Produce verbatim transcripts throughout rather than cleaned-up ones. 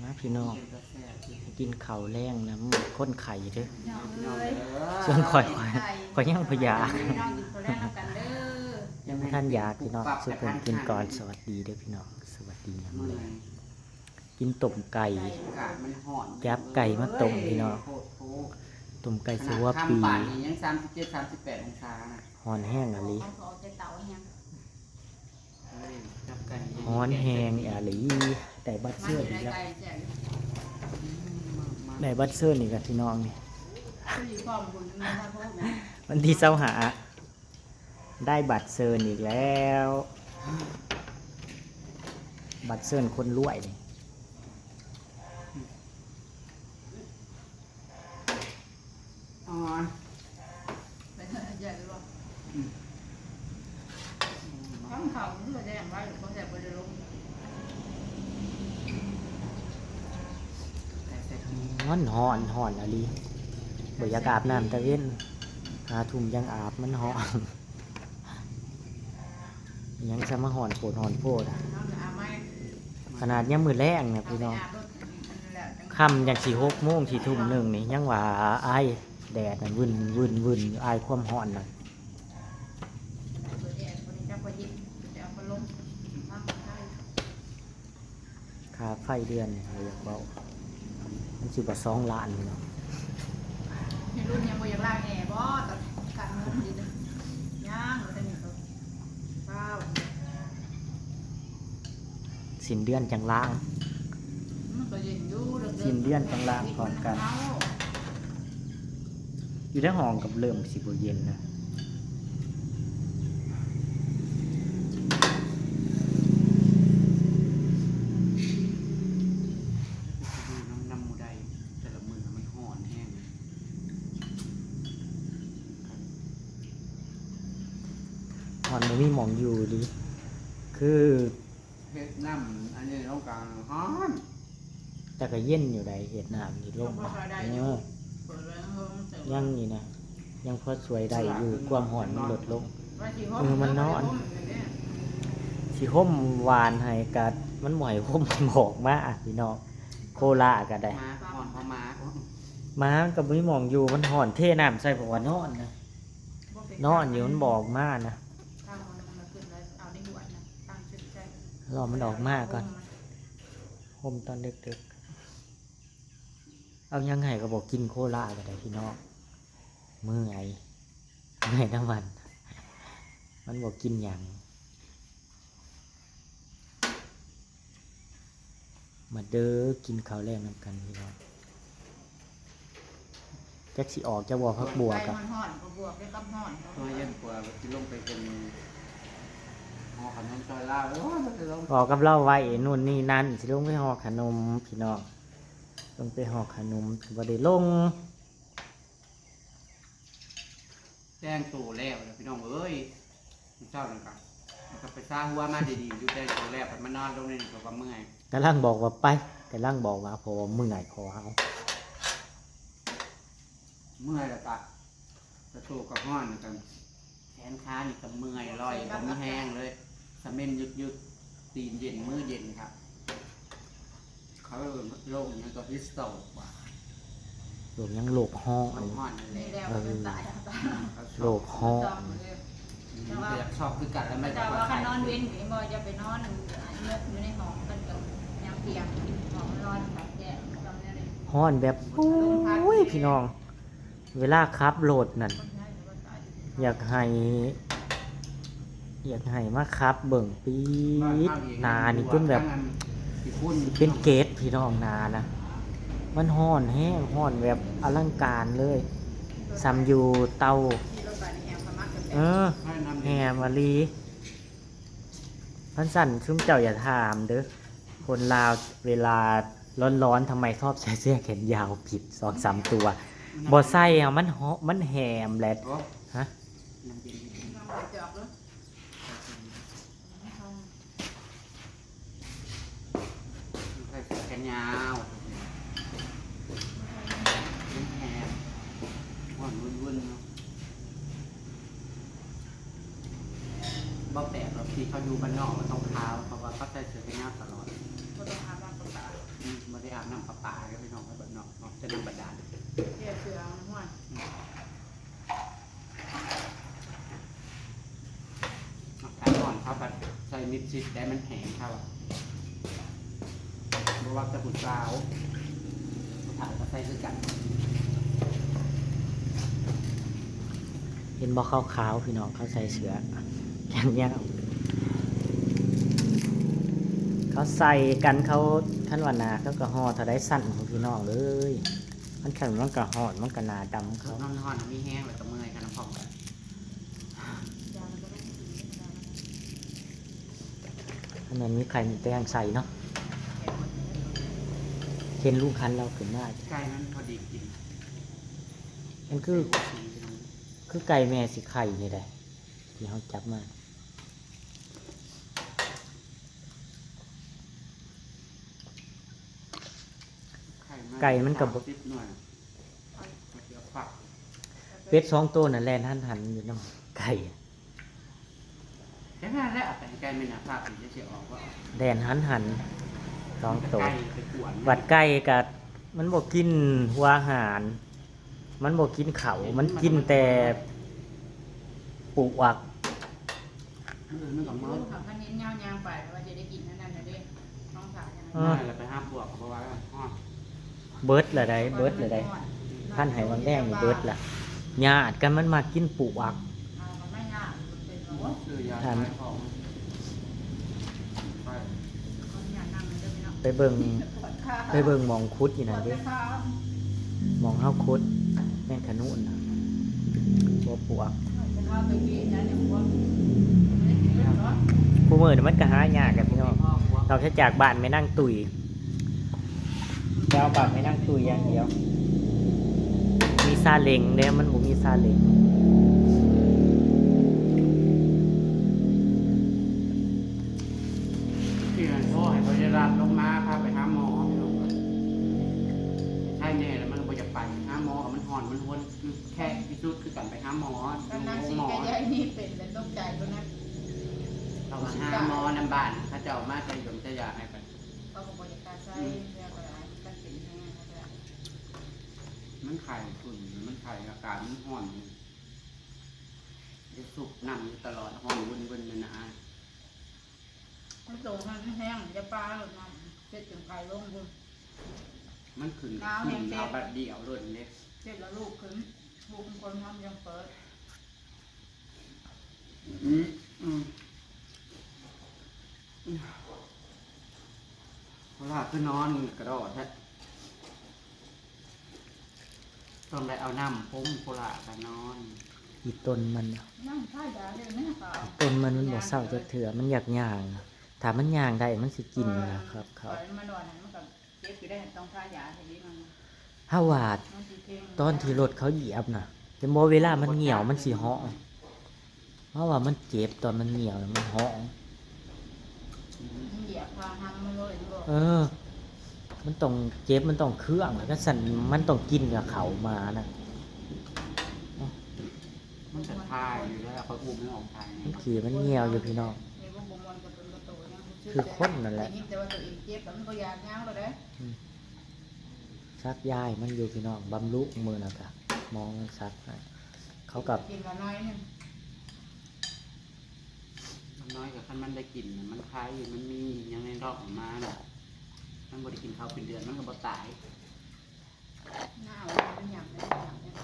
มาพี่น้อง เป็นตาแซ่บ กินข้าวแลงนำคนไข้เด้อ พี่น้องเอ้ย ส่วนข้อย ข้อย ข้อยยังบ่อยาก พี่น้องกินข้าวแลงนำกันเด้อ ยังบ่ทันอยากพี่น้อง สุกคนกินก่อน สวัสดีเด้อพี่น้อง สวัสดียามแลง กินต้มไก่ อากาศมันร้อน จับไก่มาต้มพี่น้อง โพดโพ ต้มไก่ใส่หัวปี ขนาดค่ำปานนี้ยังสามสิบเจ็ด สามสิบแปดองศานะ ร้อนแฮงอะลี เอาออกจากเตาแฮง เฮ้ย จับไก่ ฮ้อนแฮงอะลี ได้บัตรเชิญอีกแล้ว ได้บัตรเชิญอีกแล้วพี่น้องนี่ วันที่ซาวห้า ได้บัตรเชิญอีกแล้ว บัตรเชิญคนรวยนี่ อ๋อ ไปเถอะใหญ่เลยว่ะ อืม ข้างเขามันก็แดงไว้ เขาแดงไปเลยลง มันฮ้อน ฮ้อนอะลี บ่อยากอาบน้ำตะเว็น ห้าทุ่มยังอาบ มันฮ้อน ยังจะมาฮ้อนโพดฮ้อนโพดอะ ขนาดยามมื้อแลงนะพี่น้อง ค่ำจั่งสิหกโมง สิทุ่มหนึ่งนี่ ยังว่าอาย แดดน่ะวื่นวื่นวื่น อายความฮ้อนน่ะ ค่าไฟเดือนนี่ บ่อยากเว้า มันสิบ่สองล้านนี่เนาะ รุ่นยังบ่อยากล้างแอร์บ่ ตอนการเงินดีเลย ยังบ่ทันมีตัว ว้าว สิ้นเดือนจั่งล้าง มันก็เย็นอยู่ สิ้นเดือนจั่งล้างพร้อมกัน อยู่ในห้องก็เริ่มสิบ่เย็นนะ อยู่นำ นำหมู่ใด แต่ละมื้อมันฮ้อนแฮง ฮ้อนบ่มีหม่องอยู่อีหลี คือ เฮ็ดน้ำอันนี้ลงกลางฮ้อน แต่ก็เย็นอยู่ใด เฮ็ดน้ำนี่ลง ก็พอได้อยู่ เออ เปิดไว้เพิ่มเติม ยังนี่นะ ยังพอช่วยได้อยู่ ความฮ้อนมันลดลง ว่าสิห่ม เออ มันนอน หรือบ่ได้ห่มอยู่เนี่ย สิห่มหวานให้กะ มันบ่ให้ห่ม มันบอกมาพี่น้อง โคราชก็ได้ หมาฮ้อนเพราะหมา หมามันก็บ่มีหม่องอยู่ มันฮ้อน เทน้ำใส่ บอกว่านอนนะ บ่เป็น นอนอยู่ มันบอกมานะ ตั้งมันมาขึ้นแล้ว เอาในหัวนะ ตั้งขึ้นใส่ รอมันออกมาก่อน ห่มตอนดึกๆ เอาหยังให้ก็บอกกินโคราชก็ได้พี่น้อง เมื่อย เมื่อยนำมัน มันบอกกินหยัง มาเด้อ กินข้าวแลงนำกันพี่น้อง จักสิออกจักบ่ ผักบัวกะ ไก่ฮ้อนๆ ผักบัวไปกับฮ้อน ตัวเย็นกว่า สิลงไปเป็นห่อขนมซอยลาว โอ้ย มันจะลง ออกกับลาวไว้ นู่นนี่นั่น สิลงไปห่อขนมพี่น้อง ลงไปห่อขนม บ่ได้ลง แต่งตัวแล้วนะพี่น้องเอ้ย มื้อเช้านั่นกะ แล้วก็ไปซาหัวมาดีๆ อยู่แต่งตัวแล้ว ไปมานอนลงในนี่ก็ว่าเมื่อย กำลังบอกว่าไป กำลังบอกว่าพอเมื่อยพอเฮา เมื่อยแล้วกะ กระโตกกระห้อนแล้วกัน แขนขานี่ก็เมื่อย ลอยก็มีแฮงเลย สะเม็นยึกๆ ตีนเย็น มือเย็นครับ เขาเรียกว่าโรคนี้ก็ฮิสโตกว่า โรคหยัง โรคฮ้อน โรคฮ้อนนั่นแหละ นี่แหละ เออ มันตาย โรคฮ้อน แต่ว่า อยากชอบคือกันแล้วไม่ แต่ว่าคันนอนเว้นนี่บ่ อย่าไปนอนอยู่ในห้องกันกับยามเที่ยง ห้องนอนตากแดด ฮ้อนแบบ โอ้ย พี่น้อง เวลาขับรถนั่น อยากให้ อยากให้มาขับเบิ่ง ปี๊ด หน้านี่จนแบบ เป็นเกล็ดพี่น้อง หน้านะ มันฮ้อนแฮง ฮ้อนแบบอลังการเลย ส่ำอยู่เตา เออ แฮมอีหลี คันซั่นซุมเจ้าอย่าถามเด้อ คนลาวเวลาร้อนๆ ทำไมชอบใส่เสื้อแขนยาวผิดสองสามตัว บ่ใส่อะ มันฮ้อน มันแฮมแหละ โอ้ ฮะ น้ำเย็น ลองไปจอกดู ใส่เสื้อแขนยาว มันแฮม ฮ้อนวื่นๆ เนาะ บ่แปลกหรอกที่เขาอยู่บ้านนอกมันต้องขาว เพราะว่าเขาใส่เสื้อแขนยาวตลอด บ่ต้องอาบน้ำก็ตาย อืม บ่ได้ จากน้ำประปาเลยพี่น้องครับ แบบเนาะเนาะจะน้ำบาดาล เสียเสือห้วย ใส่มิดชิดได้มันแห้งครับ บ่ว่าจะผู้สาวผู้เฒ่าก็ใส่คือกัน เห็นบ่ขาวๆพี่น้อง เขาใส่เสื้อแขนยาว เขาใส่กัน เขาคันว่าหนาเขาก็ห่อเท่าใดสั้นของพี่น้องเลย มันแข็งมันก็ห่อนมันก็หนาดำเขา นอนห่อนมีแห้งแล้วก็เมื่อยค่ะน้ำพอง อันนั้นมีไข่มีแตงใส่เนาะ เห็นลุงคันเราขึ้นมา ไก่มันพอดีกิน มันคือ คือไก่แม่สิไข่นี่แหละที่เขาจับมา ไก่มันก็บ่ สามสิบหน่วยมันจะควัก เป็ดสองตัวนั่นแล่นหันหันอยู่นำไก่ แค่นั้นแหละแต่ไก่ไม่น่าพลาดถึงจะเสียออกว่า แล่นหันหันสองตัว ไก่ไปกวน บัดไก่กะมันบ่กินหัวอาหาร มันบ่กินเขาวมันกินแต่ปลวก เออมันก็เมิ ลู ด กเขาคันเน้นยาวยางไปว่าจะได้กินนั่นนั่นนะเด้น้องสาวยังไง เออ แล้วไปห้ามปลวกเขาบอกว่าห้อน เบิดละได้เบิดละได้ พันไห้วังแดงนี่เบิดละ ญาติกันมันมากินปลวก เอาก็ไม่ยากเป็นหรอก ซื้อยาขายของไป เขาอยากนั่งเลยเด้อพี่น้อง ไปเบิ่ง ปวดขา ไปเบิ่งหม่องขุดอยู่นั่นเด้ ปวดขา หม่องเฮาขุดแม่งขนุนน่ะบ่ปลวก ปวดขาไปกินนะเนี่ยปวดไม่ได้กินเลยเหรอ คู่มื้อนี่มันก็หายากอะพี่น้อง นอกจากบ้านแม่นางตุ้ย แถวบ้านแม่นางตุ้ยอย่างเดียว มีซาเล้งเด้ มันบ่มีซาเล้ง ที่มันโทรให้พยาบาลลงมาพาไปหาหมอพี่น้องใช่แน่แล้วมันก็บ่อยากไปหาหมอกับมันห่อนมันห้วนคือแค่ที่สุดคือกันไปหาหมอ ก็นั่งสิแกยายนี่เป็นแล้วตกใจก็นะ เขามาหาหมอน้ำบ้านเขาเจ้ามาใส่ยมใส่ยาให้ไป เขาก็บริการใช้เรื่องอะไรมันเป็นแห้งเขาจะ มันไข่ฝุ่นมันไข่อากาศมันห้อนอยู่จะสุกน้ำอยู่ตลอดห้อนวนๆเลยนะ มันโตมันแห้งจะปลาหรือมันเจ็ดถึงไข่ลงคุณ มันขึ้นขึ้นเอาแบบเดียวเลยเนี่ย เจ็ดแล้วลูกขึ้นลูกคนทำยังเปิด อืมอืมอืมเวลาคือนอนกระดอดแท้ต้องได้เอาน้ำพุ้มโคลาไปนอน อีต้นมัน นั่งท่ายาเลยนะค่ะ ต้นมันมันบ่เศร้าจักเทื่อมันอยากย่าง ถ้ามันย่างได้มันสิกินนะครับเขา ปล่อยมันนอนมันก็เจ็บอยู่ได้ต้องท่ายาทีนี้มัน เฮาว่า มันสิเพ่ง ตอนที่รถเขาเหยียบน่ะเห็นบ่เวลามันเหยียวมันสิฮ้องเฮาว่ามันเจ็บตอนมันเหยียวน่ะมันฮ้อง มันเหยียบพาหันมาเลยบอก เออ มันต้องเจ็บมันต้องเคืองแล้วก็สั่นมันต้องกินกับเขามานะ มันจะทายอยู่แล้วเขาอุ้มไม่ออกทาย มันขี่มันเหยียวอยู่พี่น้อง นี่พวกบ่มวนกับเป็นกระโตยัง คือคนนั่นแหละ ได้ยินแต่ว่าตัวเองเจ็บแล้วมันก็อยากย่างแล้วได้ ซักยายมันอยู่พี่น้องบำรุงมือนะกะหมองมันซักให้เขากับ กินละน้อยหนึง น้อยกับขั้นมันได้กินน่ะมันคายอยู่มันมียังในรอบออกมาน่ะมันบ่ได้กินข้าวเป็นเดือนมันก็บ่ตาย หน้าเอาเป็นอย่างเป็นอย่างเนี่ย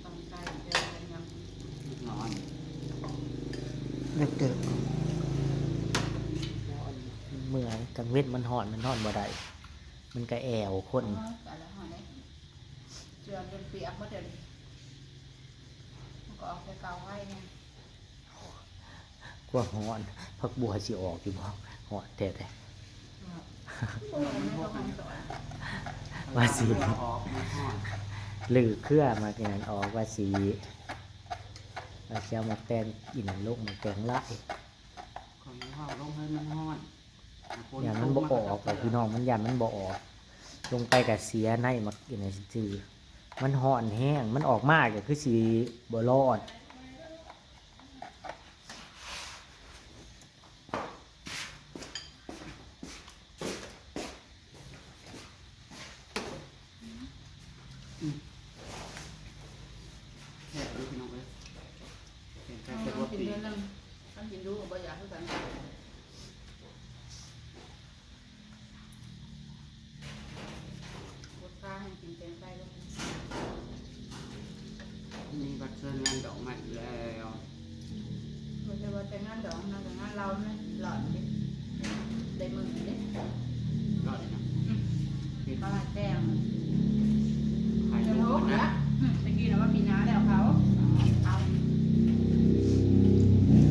ต้องใส่เจอเป็นอย่าง ลูกนอน เดิกๆเมื่อยกลางเว้นมันฮ้อนมันฮ้อนบ่ได้มันก็แอวคน อ๋อแต่ละหอยเสือจนเปียกหมดเลยมันก็ออกไปเกาไว้ไง กลัวฮ้อนผักบัวสิออกอยู่บ่ฮ้อนแท้ โอ้ยไม่ต้องทำสวย ๆว่าสิ ออกมันห้อน หรือเครือมากินนั้นออกว่าสิว่าสิเอามาแต่งอีหยังลงมาแต่งลาย ของยี่ห้อลงให้มันห้อน ย่านมันบ่ออกอะพี่น้องมันย่านมันบ่ออก ลงไปก็เสียในมักอีหยังซื่อๆมันฮ้อนแฮงมันออกมาก็คือสิบ่รอด อืม แซ่บอยู่พี่น้องเอ้ย แกงไก่ใส่หัวปี มันกินเดือนหนึ่ง มันกินดูก็บ่อยากคือกัน บดปลาให้กินแกงไก่ลง มีบัตรเชิญงานดอกไม้อีกแล้ว บ่ใช่ว่าแต่งงานดอกนะ แต่งงานลาวนะ หลอดนี่ ได้มื้อนี่เด้ หลอดนี่นะ อืม เฮ็ด ปลาแกง ขาย เดี๋ยว ถูก เขา นะ นะ อืม ตะกี้นะว่าปีหน้าแล้วเขา เอา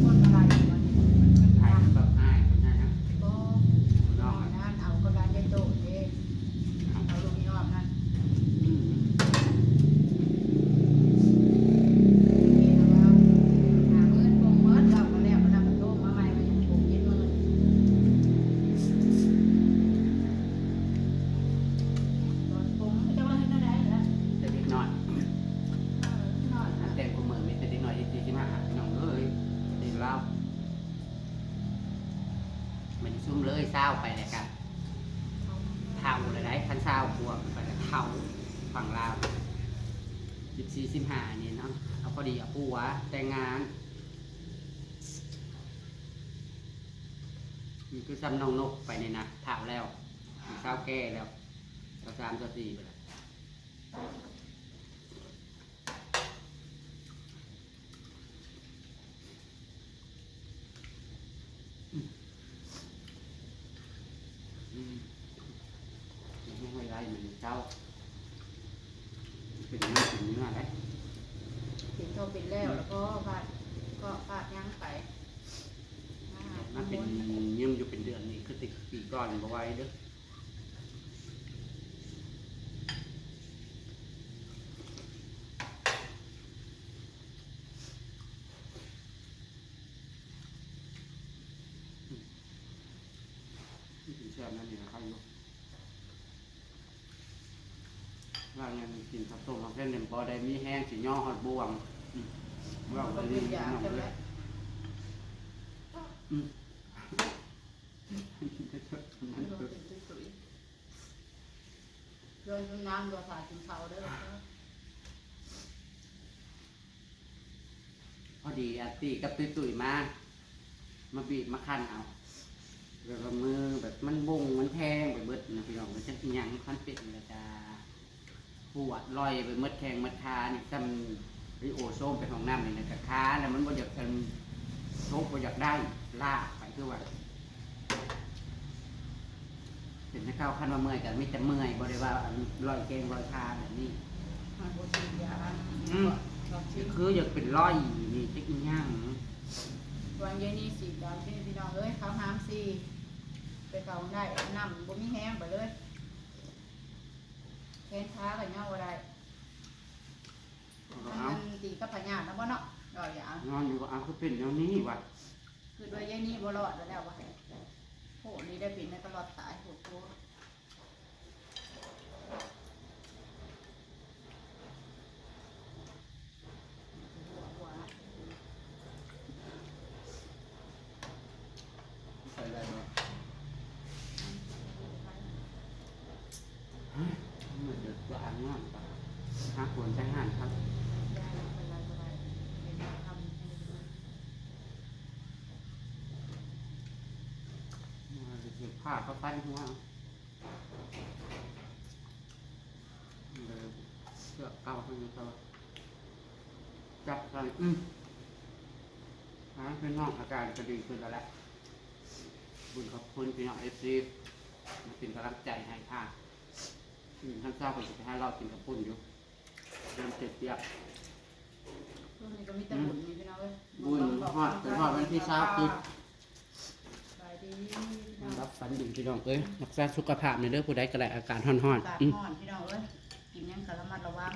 คนอะไรอยู่วะเนี่ย ขายแบบอ้ายคนนั้นนะ บ่ น้องอะ นั่นเอากำลังจะโตเด้ เอาลูกนี่ออกนะ อืม นี่นะว่า หาเงินคงเมิด เราก็แล้ว มาแล้วก็โตมาใหม่ มันยังคงเย็นมือ ตอนคงจะว่าให้เท่าใดล่ะ แต่เด็กน้อย เออ น้อยนะ แต่งกูเมือมีแต่เด็กน้อย อีกสี่สิบห้า พี่น้องเอ้ย เด็กลาว มันซุ่มเลยซาวไปเลยค่ะ เฒ่าเลยได้ คันซาวกว่าไปก็เฒ่า ฝั่งลาว สิบสี่ สิบห้า นี่เนาะ เอาพอดีเอาผัวแต่งงาน นี่คือซ้ำน้องนกไปนี่นะ เฒ่าแล้ว ซาวแก่แล้ว ซาวสาม ซาวสี่ ไปแล้ว อืม อืม กินให้ไวๆ เหมือนเจ้า เป็นเนื้อ เป็นเนื้อได้ กินเข้าไปแล้ว อืม แล้วก็ปาด ก็ปาดย่างไป อ่า มันเป็น มันเยี่ยมอยู่เป็นเดือนนี่ คือติดปีก่อนบ่ไหวเด้อ กินแซ่บนั่นนี่นะครับอยู่ ว่าไงมันกินข้าวต้มมาแค่หนึ่งพอได้มีแห้งสิย่อฮอดบ่วง อืม ว่าไปเรียนน้องเลย อืม เรื่องน้ำก็ถ่ายกินเขาได้แล้ว พอดีอาตีกับตุ้ยๆ มา มาบีบมาคั่นเอา แบบว่ามือแบบมันบงมันแทงไปเบิดนะพี่น้อง มันจักอิหยังคันเป็นแล้วก็ปวดลอยไปหมดแข้งหมดขานี่ ซ้ำริโอโซมไปห้องน้ำนี่นะ ก็ขาแล้วมันบ่อยากกัน โซกบ่อยากได้ ลากไปคือว่า เป็นนักข่าวคันว่าเมื่อยก็มีแต่เมื่อย บ่ได้ว่าอันลอยแข้งลอยขาแบบนี้ มันบ่ฉีดยา อืม ลองฉีด คืออยากเป็นลอยนี่จักอิหยัง วันเย็นนี้สีดำที่พี่น้องเอ้ย เขาห้ามสี ไปเขาได้ น้ำบ่มีแห้งไปเลย แขนขาก็ย่อบ่ได้ เอา มันตีกับพญานะบ่เนาะ ลอยยา นอนอยู่ก็เอาคือเป็นแนวนี้วะ คือว่ายายนี่บ่รอดแล้ววะ โห นี่ได้เป็นในตลอดตาย โหดโพด ใส่ได้บ่ เหมือนเดือดกว่าอ่างน้ำปะ หาคนใช้ห่านครับ มาเสียผ้าก็ฟันหัว เลยเสื้อเก่าให้มันเขาจับใส่ อืม อ่า พี่น้องอาการก็ดีขึ้นแล้วแหละ บุญขอบคุณพี่น้อง เอฟซี มาเป็นกำลังใจให้ค่ะ อืม ท่านเจ้าก็จะไปหาเรากินกับปุ้นอยู่ เดินเจ็ดเปียก ช่วงนี้ก็มีแต่บุญนี่พี่น้องเอ้ย บุญ บุญบอก ฮอด เป็นฮอดวันที่ซาวสิบ สบายดีพี่น้อง รับฝันดีพี่น้องเอ้ย รักษาสุขภาพในอยเด้อ ผู้ใดก็ได้อากาศฮ้อนๆ อากาศ อืม ฮ้อนพี่น้องเอ้ย กินหยังก็ระมัดระวัง